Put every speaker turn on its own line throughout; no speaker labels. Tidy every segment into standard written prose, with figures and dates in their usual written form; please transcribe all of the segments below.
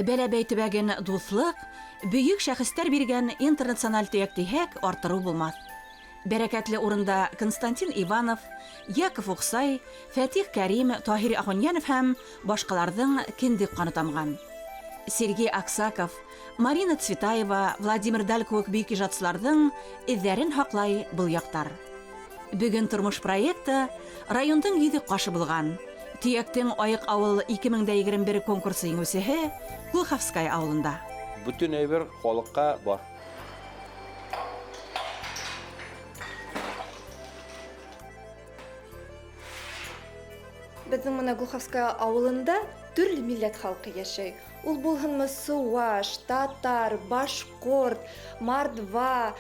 Бәләбәй төбәген дуҫлыҡ, бөйөк шәхестәр биргән интернациональ төйәк тиһәк, арттырыу булмаҫ. Бәрәкәтле урында Константин Иванов, Яков Ухсай, Фәтих Кәрим, Таһир Ахуньянов һәм башҡаларҙың кендек ҡаны тамған. Сергей Аксаков, Марина Цветаева, Владимир Даль кеүек бөйөк ижадсыларҙың эҙҙәрен һаҡлай был яҡтар. Бөгөн тормош проекты райондың йөҙөк ҡашы булған. Төйәктең Айыҡ ауыл 2021 конкурсы еңеүсеһе Глуховская ауылында.
Бөтөн әйбер халыҡҡа бар.
Беҙҙең мына Глуховская ауылында төрлө милләт халҡы йәшәй. Ул булһынмы сыуаш, татар, башҡорт, мордва.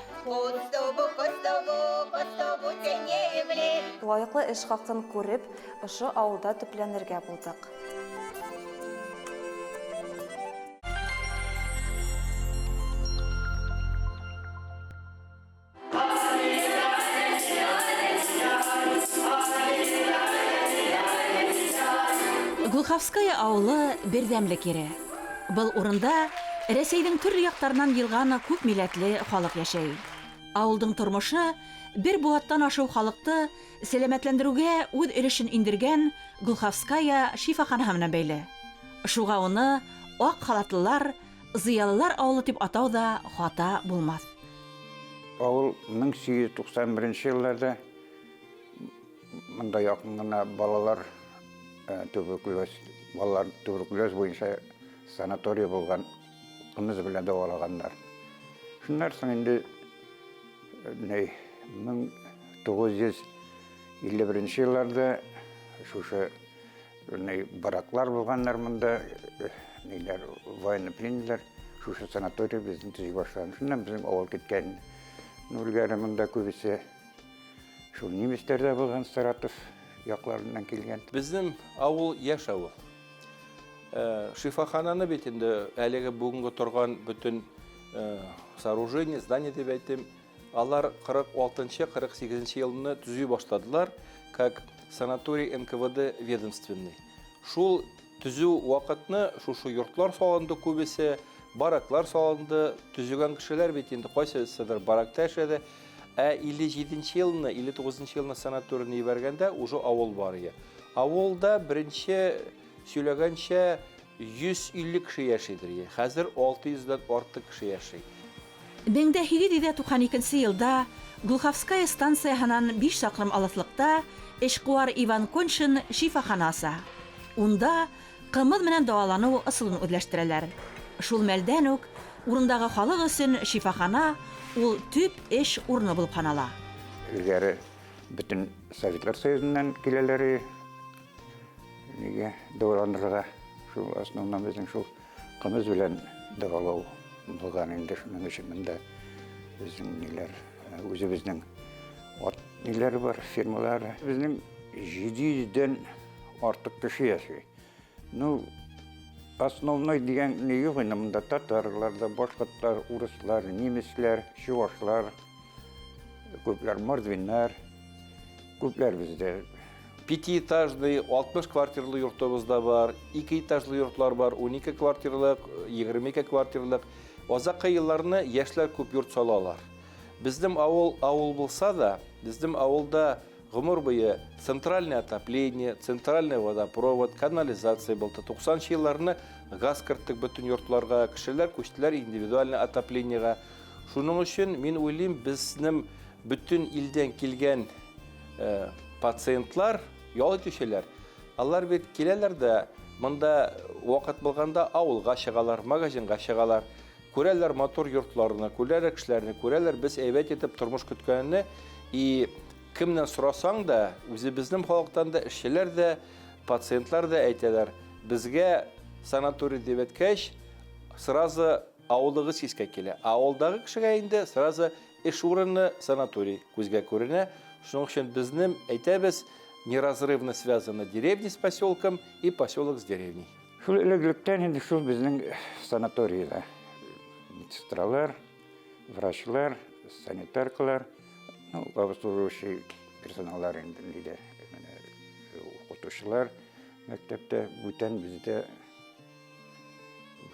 Лайыҡлы эш хаҡын күреп, ошо ауылда төпләнергә булдыҡ.
Глуховская ауылы берҙәмлек ере. Был урында Рәсәйҙең төрлө яҡтарынан йыйылған күп милләтле халыҡ йәшәй. Ауылдың тормошо бер быуаттан ашыу халыҡты сәләмәтләндереүгә үҙ өлөшөн индергән Глуховская шифаханаһы менән бәйле. Шуға уны аҡ халатлылар, зыялылар ауылы тип атау ҙа хата булмаҫ.
Ауыл 1891 йылдарҙа мында яҡын ғына балалар туберкулез, балалар туберкулез буйынса санаторий булған, ҡымыҙ белән дауалағандар. Шуннан һуң инде 1951 йылдарҙа шушы бараклар булғандар мында, ниләр, военнопленныйлар, шушы санаторий беҙҙең төҙөй башлаған. Шуннан беҙҙең ауыл киткән. Элгәре мында күбесе шул немецтәр дә булған, Саратов яҡларынан килгән.
Беҙҙең ауыл йәш ауыл. Шифахананы бит инде әлеге бөгөнгө торған бөтөн сооружение, здание тип әйтем, алар 46-нчы, 48-нче йылны төҙөй башладылар, как санаторий НКВД ведомственный. Шул төҙөү ваҡытны шушы йортлар салынды күбесе, бараклар салынды, төҙөгән кешеләр бит инде ҡайсыһыдыр баракта йәшәде. Ә 57-нче йылны, 59-нчы йылны санаторийны ебәргәндә уже ауыл бар ине. Ауылда беренче сөйләгәнчә 150 кеше йәшәйҙер ине. Хәҙер 600-дән артыҡ кеше йәшәй.
1892 йылда Глуховская станцияһынан 5 саҡрым алыҫлыҡта эшҡыуар Иван Коншин шифахана аса. Унда ҡымыҙ менән дауаланыу ысулын үҙләштерәләр. Шул мәлдән үк урындағы халыҡ өсөн шифахана ул төп эш урыны булып һанала.
Элгәре бөтөн Советлар Союзынан киләләр нигә дауаланырға. Шул основном беҙҙең шул ҡымыҙ белән дауалау булған инде. Шуның өсөн бында беҙҙең ниләр, үҙебеҙҙең ат ниләре бар, фирмалары. Беҙҙең 700-дән артыҡ кеше йәшәй. Ну, основной дигән ни юҡ инде, мында татарлар да, башҡорттар, урыҫлар, немецләр, чувашлар, күпләр мордвиннар, күпләр беҙҙә.
Пятиэтажный, 60 квартирлы йортобоҙ да бар, 2 этажлы йортлар бар, 12 квартирлыҡ, 22 квартирлыҡ. Аҙаҡҡы йылларны йәшләр күп йорт салалар. Беҙҙең ауыл ауыл булһа ла, беҙҙең ауылда ғүмер буйы центральное отопление, центральный водопровод, канализация булды. 90-нчы йылларны газ керттек бөтөн йортларға, кешеләр күстеләр индивидуальный отоплениеға. Шуның өсөн мин уйлайым, беҙҙең бөтөн илдән килгән пациентлар, ял итеүселәр, алар бит киләләр дә, мында ваҡыт булғанда ауылға сығалар, магазинға сығалар, күрәләр матур йортларны, күрәләр кешеләрне, күрәләр беҙ әйбәт итеп тормош көткәнне. И кемдән һорасаң да, үҙебеҙҙең халыҡтан да, эшселәр ҙә, пациентлар ҙа әйтәләр, беҙгә санаторий тип әйткәс, сразу ауылдығы искә килә. Ауылдағы кешегә инде сразу эш урыны санаторий күҙгә күренә. Шуның өсөн беҙҙең әйтәбеҙ, неразрывно связаны деревни с поселком и поселок с деревней.
Шул элек-электән инде шул беҙҙең санаторийҙа медсестралар, врачлар, санитаркалар, обслуживающий персоналдар инде нидә, менә уҡытыусылар мәктәптә, бүтән беҙҙә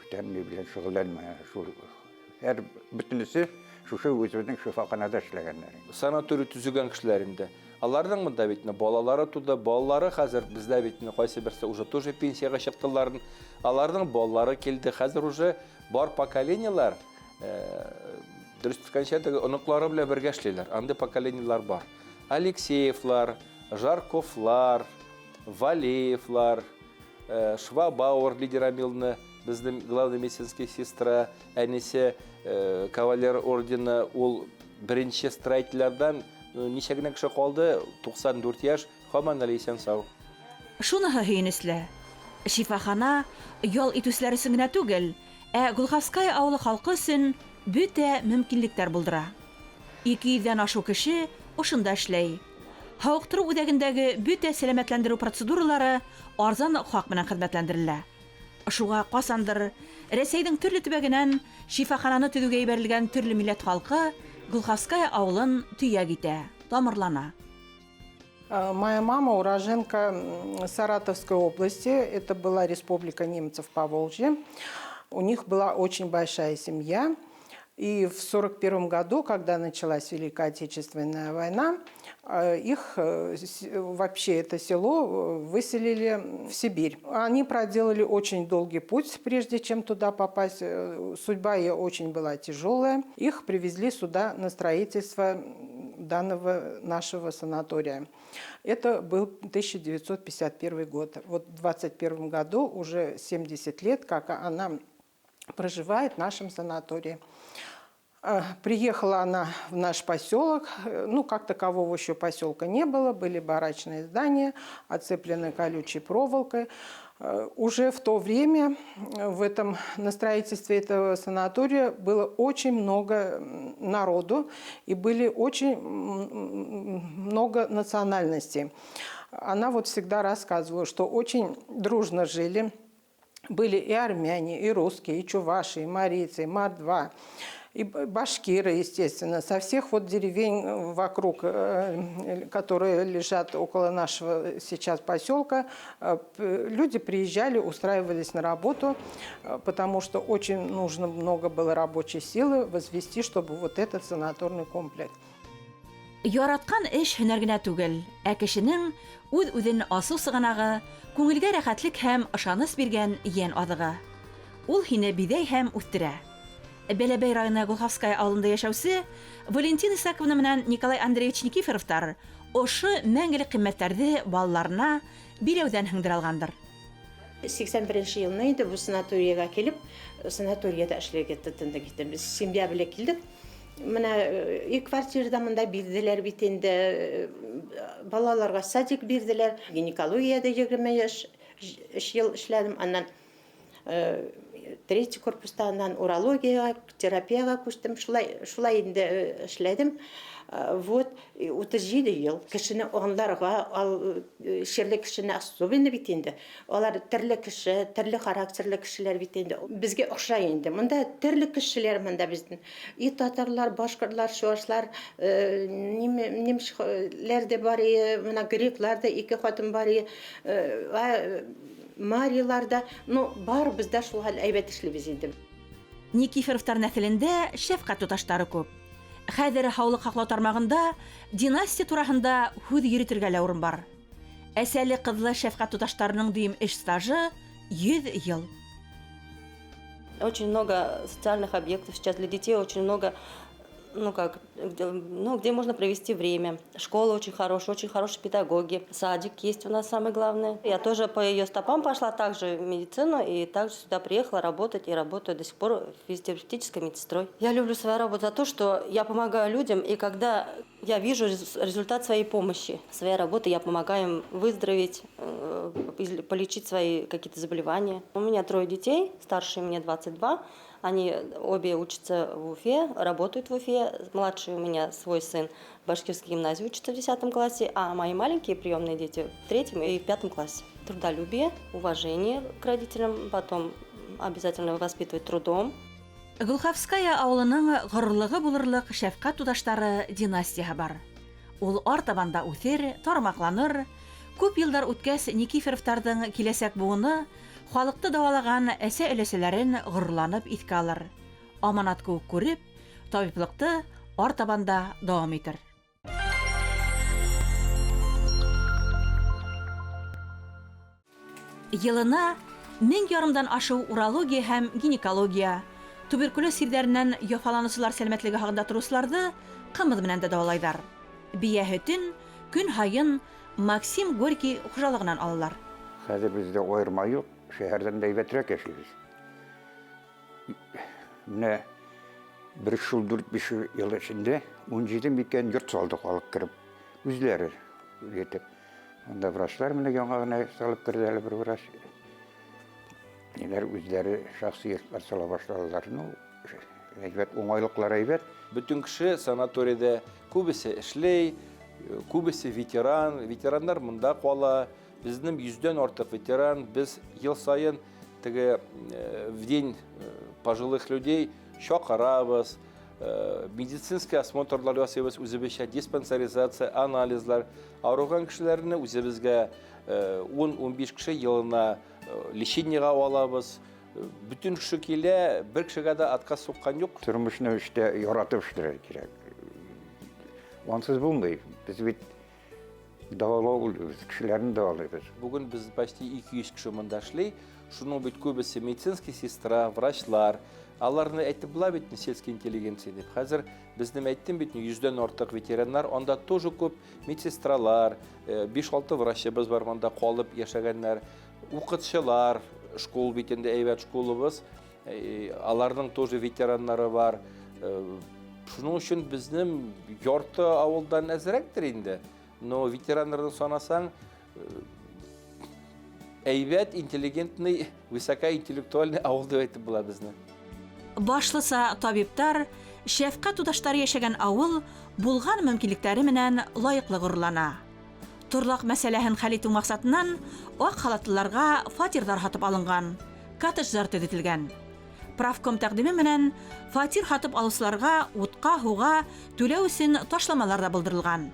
Бүтән ни белән шөгыльләнмәгән. Шул һәр бөтенесе шушы үзебезнең шифаханада эшләгәннәр.
Санаторий төзегән кешеләр инде. Аларның монда бит инде балалары туды, балалары хәзер бездә бит инде кайсы берсе уже тоже пенсиягә чыктылар. Аларның балалары килде. Хәзер уже бар поколениелар, дөрес әйткәнчә, теге оныклары белән бергә эшлиләр. Андый поколениелар бар. Алексеевлар, Жарковлар, Валеевлар, Швабауэр Лидия Рамиловна, безнең главный медицинский сестра, әнисе кавалер ордены, ул беренче строительләрдән ничә генә кеше калды, 94 яшь, һаман әле исән сау.
Шуныһы һөйөнөслө. Шифахана ял итүселәр өсөн генә түгел, ә Глуховская авылы халкы өсөн бөтә мөмкинлектәр булдыра. 200-дән ашыу кеше ошонда эшләй. Һауыҡтырыу үҙәгендәге бөтә сәләмәтләндереү процедуралары арзан хаҡ менән хеҙмәтләндерелә. Шуға ҡасандыр Рәсәйҙең төрлө төбәгенән шифахананы төҙөүгә ебәрелгән төрлө милләт халҡы Глуховская ауылын төйәк итә, тамырлана.
Моя мама уроженка Саратовской области, это была республика немцев Поволжья. У них была очень большая семья. И в 1941 году, когда началась Великая Отечественная война, их вообще это село выселили в Сибирь. Они проделали очень долгий путь, прежде чем туда попасть. Судьба ее очень была тяжелая. Их привезли сюда на строительство данного нашего санатория. Это был 1951 год. Вот в 2021 году уже 70 лет, как она проживает в нашем санатории. Приехала она в наш поселок. Ну, как такового еще поселка не было, были барачные здания, оцеплены колючей проволокой. Уже в то время на строительстве этого санатория было очень много народу и были очень много национальностей. Она вот всегда рассказывала, что очень дружно жили. Были и армяне, и русские, и чуваши, и марийцы, и мордва, и башкиры, естественно, со всех вот деревень вокруг, которые лежат около нашего сейчас поселка, люди приезжали, устраивались на работу, потому что очень нужно много было рабочей силы возвести, чтобы вот этот санаторный комплекс.
Яраткан эш һөнәр генә түгел, ә кешенең үҙ-үҙен асыу сығанағы, күңелгә рәхәтлек һәм ышаныс биргән йән аҙығы. Ул һине биҙәй һәм үҫтерә. Бәләбәй районы Глуховская ауылында йәшәүсе Валентина Исаковна менән Николай Андреевич Никифоровтар ошо мәңгелек ҡиммәттәрҙе балаларына биләүҙән һеңдерә алғандыр.
81 йылны инде бу санаторийга килеп, санаторийда эшләргә тотындык инде. Без семья белән килдек. Менә и квартирада монда бирделәр бит инде, балаларга садик бирделәр. Гинекологиядә 23 ел эшләдем. Аннан третий корпуста, аннан урологиягә, терапиягә күчтем. Шулай, шулай инде эшләдем. Вот 37 ел кешене аңларга, ал чирле кешене особенно бит инде. Алар төрле кеше, төрле характерлы кешеләр бит инде. Безгә охшай инде. Монда төрле кешеләр монда безнең. И татарлар, башкортлар, чуашлар, немецләр дә бар, и менә греклар да ике хатын бар, и марилар да. Ну, барыбыз да шул хәл әйбәт эшлибез инде.
Никифоровтар нәҫелендә шәфҡәт туташтары күп. Хәҙер һаулыҡ һаҡлау тармағында династия тураһында һүҙ йөрөтөргә лә урын бар. Әсәле ҡыҙлы шәфҡәт туташтарының дөйөм эш стажы 100 йыл.
Очень много социальных объектов сейчас для детей, очень много, ну как, где, ну, где можно провести время. Школа очень хорошие педагоги. Садик есть у нас самое главное. Я тоже по ее стопам пошла также в медицину и также сюда приехала работать и работаю до сих пор физиотерапевтической медсестрой. Я люблю свою работу за то, что я помогаю людям, и когда я вижу результат своей помощи, своей работы, я помогаю им выздороветь, полечить свои какие-то заболевания. У меня трое детей, старший мне 22, они обе учатся в Уфе, работают в Уфе. Младший у меня свой сын в башкирской гимназии учится в 10 классе, а мои маленькие приемные дети в 3 и в 5 классе. Трудолюбие, уважение к родителям, потом обязательно воспитывать трудом.
Глуховская ауылының ғорурлығы булырлыҡ шәфҡәт туташтары династияһы бар. Ул артабан да үҫер, тармаҡланыр. Күп йылдар үткәс, Никифоровтарҙың киләсәк быуыны Халыҡты дауалаған әсә-өләсәләрен ғорурланып иҫкә алыр. Аманат кеүек күреп, табиплыҡты артабан да дауам итер. Йылына 1500-дан ашыу урология һәм гинекология, туберкулез сирҙәренән яфаланыусылар сәләмәтлеге һағында тороусыларҙы ҡымыҙ менән дә дауалайҙар. Бейә һөтөн көн һайын Максим Горький хужалығынан алалар.
Хәҙер беҙҙә айырма юҡ, шәһәрҙән дә һәйбәтерәк йәшәйбеҙ. Менә бер шул 4-5 йыл эсендә 17 микән йорт салдыҡ алып кереп, үҙләре етеп. Унда врачлар менә яңа ғына салып керҙе әле бер врач. Ниләр үҙләре шәхси йортлар сала башланылар. Ну, әйбәт, уңайлыҡлар әйбәт.
Бөтөн кеше санаторийҙа күбесе эшләй, күбесе ветеран, ветерандар мында ҡала. Беҙҙең 100-дән артыҡ ветеран. Беҙ йыл сайын теге в день пожилых людей чаҡырабыҙ, медицинский осмотрлар ясайбыҙ үҙебеҙсә, диспансеризация, анализлар. Ауырыған кешеләрне үҙебеҙгә 10-15 кеше йылына лечениеға алабыҙ. Бөтөн кеше килә, бер кешегә дә отказ суҡҡан юҡ.
Тормошны эштә яратып эшләргә кәрәк. Ансыз булмай. Беҙ бит дауалау, кешеләрне дауалайбыҙ.
Бөгөн беҙ почти 200 кеше мында эшләй. Шуның бит күбесе медицинский сестра, врачлар. Аларны әйтеп була бит сельский интеллигенция дип. Хәзер безнең әйттем бит, 100-дән артык ветераннар, анда тоже күп медсестралар, 5-6 врачыбыз бар монда калып яшәгәннәр, укытучылар, школ бит инде әйбәт школыбыз, аларның тоже ветераннары бар. Шуның өчен безнең ярты авылдан әзрәктер инде. Но ветераннарны санасаң, әйбәт, интеллигентный, высокоинтеллектуальный авыл дип әйтеп була безне.
Башлыса табиптар, шәфҡәт туташтары йәшәгән ауыл булған мөмкинлектәре менән лайыҡлы ғорурлана. Торлаҡ мәсьәләһен хәл итеү маҡсатынан аҡ халатлыларға фатирҙар һатып алынған, коттедждар төҙөтөлгән. Правком тәҡдиме менән фатир һатып алыусыларға утҡа, һыуға түләү өсөн ташламалар ҙа булдырылған.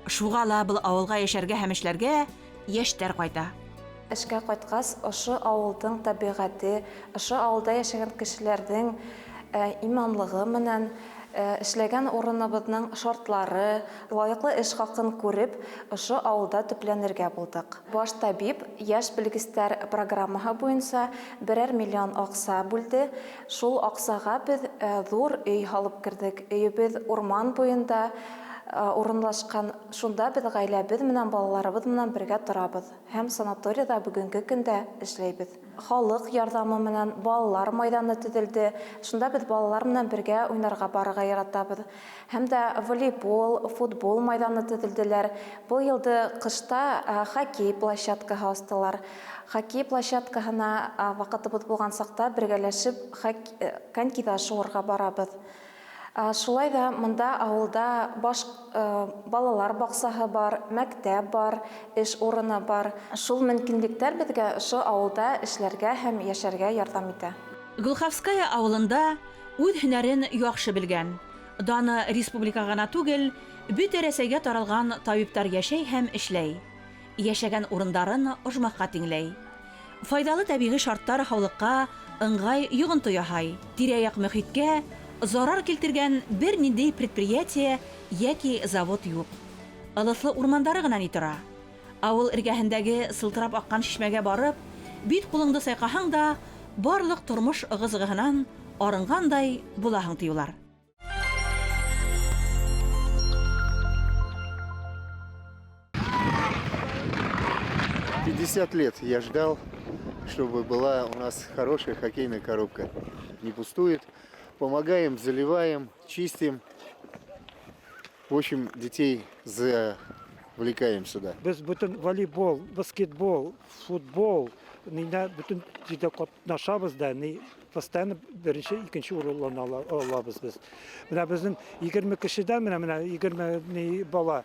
Шуға ла был ауылға йәшәргә һәм эшләргә йәштәр ҡайта.
Эшкә ҡайтҡас, ошо ауылдың тәбиғәте, ошо ауылда йәшәгән кешеләрҙең иманлығы менән эшләгән урыныбыҙҙың шартлары, лайыҡлы эш хаҡын күреп, ошо ауылда төпләнергә булдыҡ. Баш табип йәш белгестәр программаһы буйынса берәр миллион аҡса бүлде. Шул аҡсаға беҙ ҙур өй һалып керҙек. Өйөбөҙ урман буйында урынлашҡан. Шунда беҙ ғаиләбеҙ менән, балаларыбыҙ менән бергә торабыҙ һәм санаторийҙа бөгөнгө көндә эшләйбеҙ. Халыҡ ярҙамы менән балалар майҙаны төҙөлдө. Шунда беҙ балалар менән бергә уйнарға барырға яратабыҙ. Һәм дә волейбол, футбол майҙаны төҙөлдөләр. Был йылды ҡышта хоккей площадкаһы астылар. Хоккей площадкаһына ваҡытыбыҙ булған саҡта бергәләшеп конькиҙа шыуырға барабыҙ. Шулай ҙа мында ауылда баш балалар баҡсаһы бар, мәктәп бар, эш урыны бар. Шул мөмкинлектәр беҙгә ошо ауылда эшләргә һәм йәшәргә ярҙам итә.
Глуховская ауылында үҙ һөнәрен яҡшы белгән, даны республика ғына түгел, бөтә Рәсәйгә таралған табиптар йәшәй һәм эшләй. Йәшәгән урындарын ожмахҡа тиңләй. Файҙалы тәбиғи шарттар һаулыҡҡа ыңғай йоғонто яһай. Тирә-яҡ мөхиткә зарар килтергән бер ниндәй предприятие йәки завод юҡ. Ылыҫлы урмандары ғына ни тора. Ауыл эргәһендәге сылтырап аҡҡан шишмәгә барып, бит ҡулыңды сайҡаһаң да, барлыҡ тормош ығы-зығыһынан арынғандай булаһың ти улар.
50 лет я ждал, чтобы была у нас хорошая хоккейная коробка. Не пустует. Помогаем, заливаем, чистим. В общем, детей завлекаем сюда.
Без бөтен волейбол, баскетбол, футбол, бөтен җирдә катнашабыз да, постоянно беренче, икенче урынларны алабыз без. Менә безнең 20 кешедән, менә 20 бала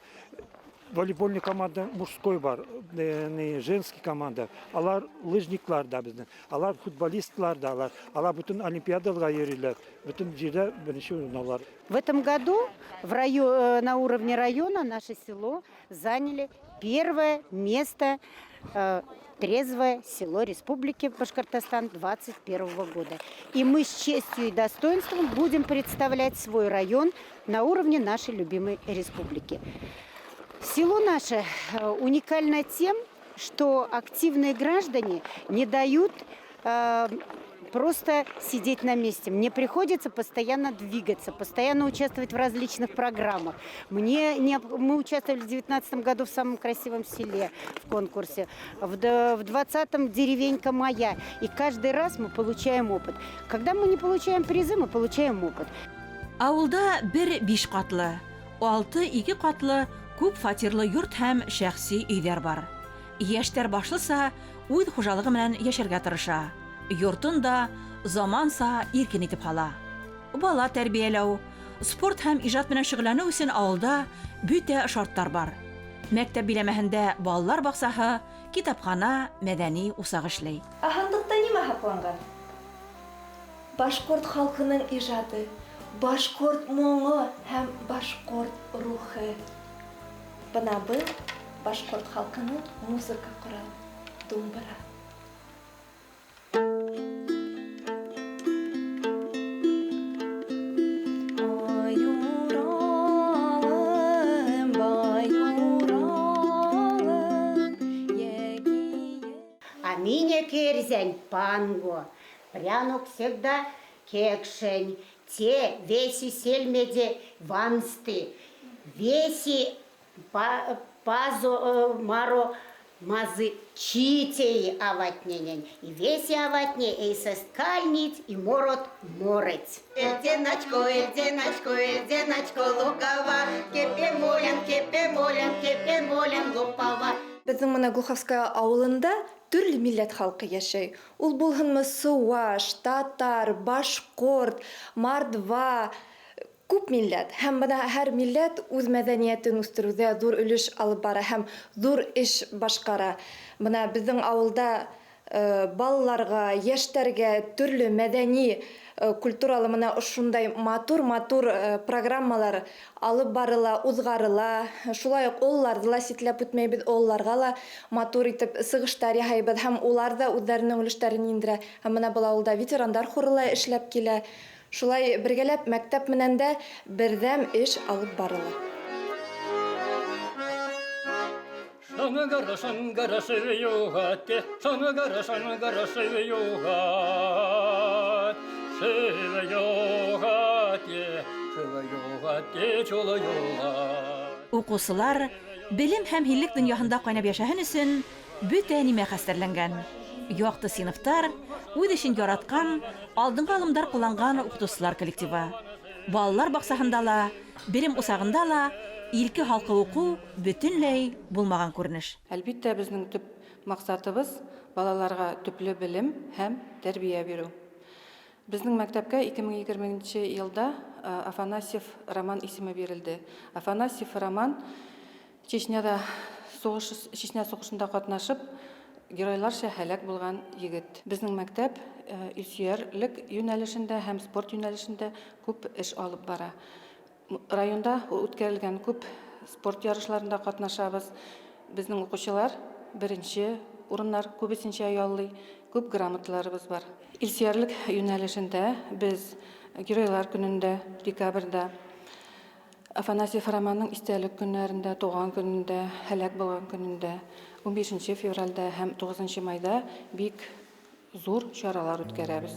Волейбольный команда мужской бар, не, женский команда. Алар лыжниклар да безнең. Алар футболистлар да алар. Алар бөтен олимпиадаларга йөриләр. Бөтен җирдә беренче урын алар.
В этом году на уровне района наше село заняли первое место «Трезвое село Республики Башкортостан» 2021 года. И мы с честью и достоинством будем представлять свой район на уровне нашей любимой республики. Село наше уникально тем, что активные граждане не дают просто сидеть на месте. Мне приходится постоянно двигаться, постоянно участвовать в различных программах. Мне не, мы участвовали в 2019 году в самом красивом селе в конкурсе, в 20-м «Деревенька моя». И каждый раз мы получаем опыт. Когда мы не получаем призы, мы получаем опыт.
Авылда бер биш катлы, алты ике катлы күп фатирлы йорт һәм шәхси өйләр бар. Яшьтәр башлыса үз хуҗалыгы белән яшәргә тырыша. Йортын да заманса иркен итеп һала. Бала тәрбияләү, спорт һәм иҗат белән шөгыльләнү өчен авылда бөтә шартлар бар. Мәктәп биләмәһендә балалар бакчаһы, китапхана, мәдәни усак эшли.
Ә һандыҡта нимә һаҡланған? Башҡорт халҡының ижады, башҡорт моңо һәм башҡорт рухы. Бына был башҡорт халҡының музыка ҡоралы думбыра. Ай, Уралым, бай Уралым,
А минек эрзянь панго, прянок всегда кекшень, те веси сельмеде вансты, веси пазо маро мазы читей аватненень, и веси аватне эйсэст кальнить и морот морыть. Эрзеначко, эрзеначко, эрзеначко лукава, кепе молян, кепе молян, кепе молян лупава.
Беҙҙең мына Глуховская ауылында төрлө милләт халҡы йәшәй. Ул булһынмы сыуаш, татар, башҡорт, мордва, күп милләт. Һәм бына һәр милләт үҙ мәҙәниәтен үҫтереүҙә ҙур өлөш алып бара һәм ҙур эш башҡара. Бына беҙҙең ауылда балаларға, йәштәргә төрлө мәҙәни культуралы мына ошондай матур-матур программалар алып барыла, уҙғарыла. Шулай уҡ ололарҙы ла ситләп үтмәйбеҙ, ололарға ла матур итеп сығыштар яһайбыҙ һәм улар ҙа үҙҙәренең өлөштәрен индерә. Һәм бына был ауылда ветерандар хоры ла эшләп килә. Шулай бергәләп мәктәп менән дә берҙәм эш алып барыла.
Шангара, шангара, шевьюгате, шангара, шангара, шевьюгат, шевьюгате, шевьюгате, чулаюгат.
Уҡыусылар белем һәм һиллек донъяһында ҡайнап йәшәһен өсөн бөтә нимә хәстәрләнгән. Яҡты синыфтар, үҙ эшен яратҡан, алдынғы алымдар ҡулланған уҡытыусылар коллективы. Балалар баҡсаһында ла, белем усағында ла илке халҡы уҡыу бөтөнләй булмаған күренеш.
Әлбиттә, беҙҙең төп маҡсатыбыҙ балаларға төплө белем һәм тәрбиә биреү. Беҙҙең мәктәпкә ике мең егерменсе йылда Афанасьев Роман исеме бирелде. Афанасьев Роман Чечня һуғышында ҡатнашып, геройларса һәләк булған егет. Беҙҙең мәктәп илсөйәрлек йүнәлешендә һәм спорт йүнәлешендә күп эш алып бара. Районда үткәрелгән күп спорт ярышларында ҡатнашабыҙ. Беҙҙең уҡыусылар беренсе урыннар күбесенсә яулый, күп грамоталарыбыҙ бар. Илсөйәрлек йүнәлешендә беҙ Геройлар көнөндә, декабрҙә, Афанасьев Романның иҫтәлек көннәрендә, тыуған көнөндә, һәләк булған көнөндә, ун бишенсе февралдә һәм туғыҙынсы майҙа бик ҙур саралар үткәрәбеҙ.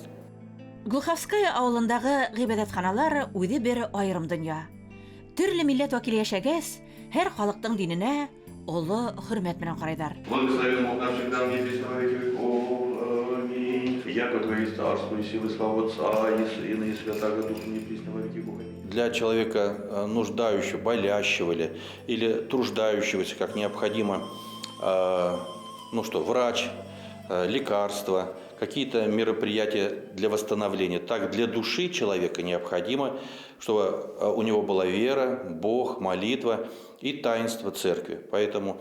Глуховская ауылындағы ғибәҙәтханалар үҙе бер айырым донъя. Төрлө милләт вәкиле йәшәгәс, һәр халыҡтың диненә оло хөрмәт менән ҡарайҙар.
Благословен Бог наш всегда, ныне и присно, во веки веков. Аминь. Яко Твое есть царство и силы, слава Отца и Сына и Святаго Духа, ныне и присно, во веки веков. Аминь.
Для человека нуждающего, болящего или труждающегося, как необходимо, врач, лекарства, какие-то мероприятия для восстановления. Так для души человека необходимо,
Чтобы у него была вера, Бог, молитва и таинство церкви. Поэтому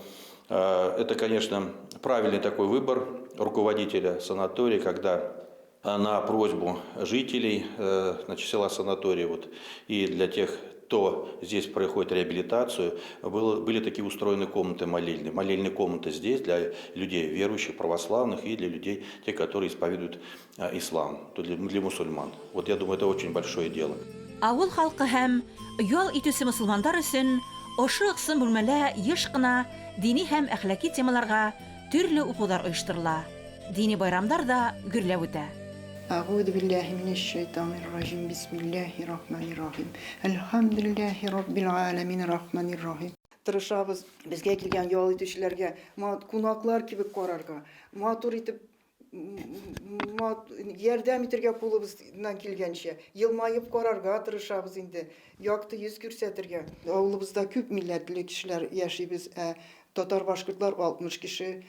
это, конечно, правильный такой выбор руководителя санатория, когда на просьбу жителей, значит, села Санатория, вот, и для тех, кто здесь проходит реабилитацию, были такие устроены комнаты молельные. Молельные комнаты здесь для людей верующих, православных и для людей, те, которые исповедуют ислам, то для мусульман. Вот я думаю, это очень большое дело.
Авыл халкы һәм ял итүсе мөселмандар өсөн ошо ыҡсым бүлмәлә еш ҡына дини һәм әхлаки темаларға төрлө уҡыуҙар ойоштороло. Дини байрамдар да гөрләп үтә.
أعوذ بالله من الشيطان الرجيم بسم الله الرحمن الرحيم الحمد لله رب العالمين الرحمن الرحيم.
Тырышабыз безгә килгән ял итүчеләргә кунаклар кебек карарга, матур итеп ярдәм итәргә кулыбыздан килгәнчә, елмаеп карарга тырышабыз инде, якты йөз күрсәтергә. Авылыбызда күп милләтле кешеләр яшибез, ә татар башкортлар 60 кеше.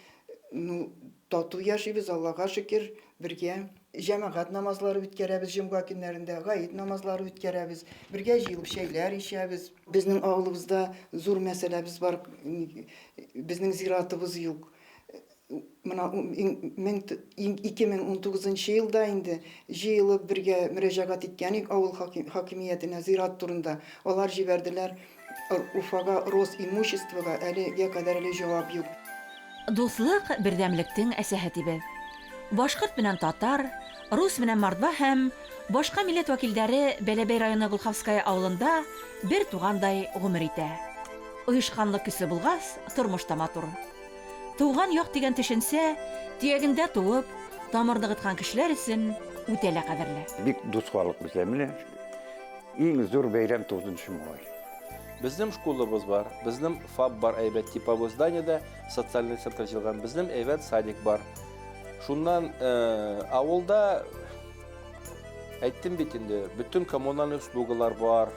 Ну, тату яшибез, Аллага шөкер, бергә җәмәгать намазлары үткәрәбез җомга көннәрендә, гает намазлары үткәрәбез, бергә җыелып чәйләр эчәбез. Безнең авылыбызда зур мәсьәләбез бар, безнең зиратыбыз юк. Менә 2019 елда инде җыелып бергә мөрәҗәгать иткән идек авыл хакимиятенә зират турында. Алар җибәрделәр Уфага Росимуществога, әлегә кадәр әле җавап юк.
Дуҫлыҡ берҙәмлектең әсәһе тибеҙ. Башҡорт менән татар, рус менән мордва һәм башҡа милләт вәкилдәре Бәләбәй районы Волховская ауылында бер туғандай ғүмер итә. Ойошҡанлыҡ көсө булғас, тормош та матур. Тыуған яҡ тигән төшөнсә төйәгендә тыуып, тамыр нығытҡан кешеләр өсөн үтә лә ҡәҙерле.
Бик дуҫ халыҡ беҙҙә менә. Иң ҙур бәйрәм 9 май.
Безнең школабыз бар, безнең ФАП бар әйбәт типовой зданиедә, социальный центр җыелган, безнең әйбәт садик бар. Шуннан авылда әйттем бит инде, бөтен коммунальный услугалар бар,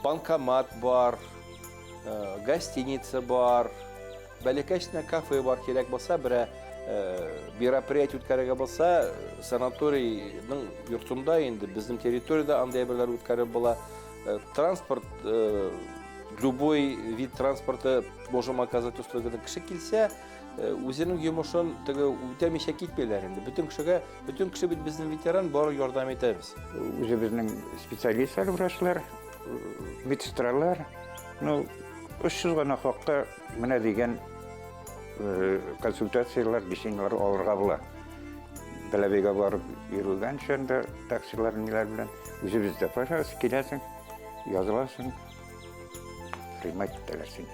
банкомат бар, гостиница бар, бәләкәч кенә кафе бар, кирәк булса, берәр мероприятие үткәрергә булса, санаторийның йортында инде безнең территориядә андай әйберләр үткәреп була. Транспорт, любой вид транспорта можем оказать услуганы. Кеше килсә, үзенең йомышын теге үтәмичә китмиләр инде. Бөтен кешегә, бөтен кеше бит безнең ветеран, бары ярдәм итәбез.
Үзебезнең специалистлар, врачлар, медсестралар, ну, 300 гына хакка менә дигән консультациялар, лечениелар алырга була. Бәләбәйгә барып йөргәнчә дә таксилар ниләр белән үзебездә, пожалуйста, киләсең, языласың, принимать итәләр сине.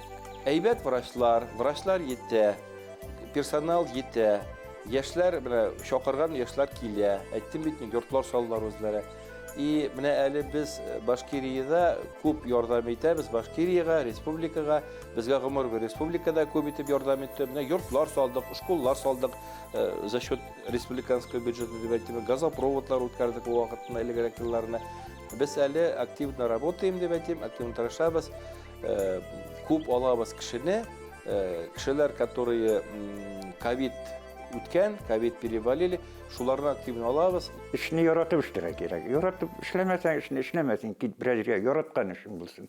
Әйбәт врачлар, врачлар етә, персонал етә, яшьләр менә чакырган яшьләр килә. Әйттем бит, йортлар салалар үзләре. И менә әле без Башкириядә күп ярдәм итәбез, Башкириягә, республикага, безгә гомер буе республикада күп итеп ярдәм итте. Менә йортлар салдык, школлар салдык за счет республиканского бюджета дип әйтим, газопроводлар үткәрдек бу вакытында элегрәк елларны. Без әле активно работаем дип әйтим, активно тырышабыз. Күп алабыз кешене, кешеләр, которые ковид үткән, ковид переболели, шуларны активно алабыз.
Эшне яратып эшләргә кирәк. Яратып эшләмәсәң, эшне эшләмәсең, кит берәр җиргә, яраткан эшең булсын.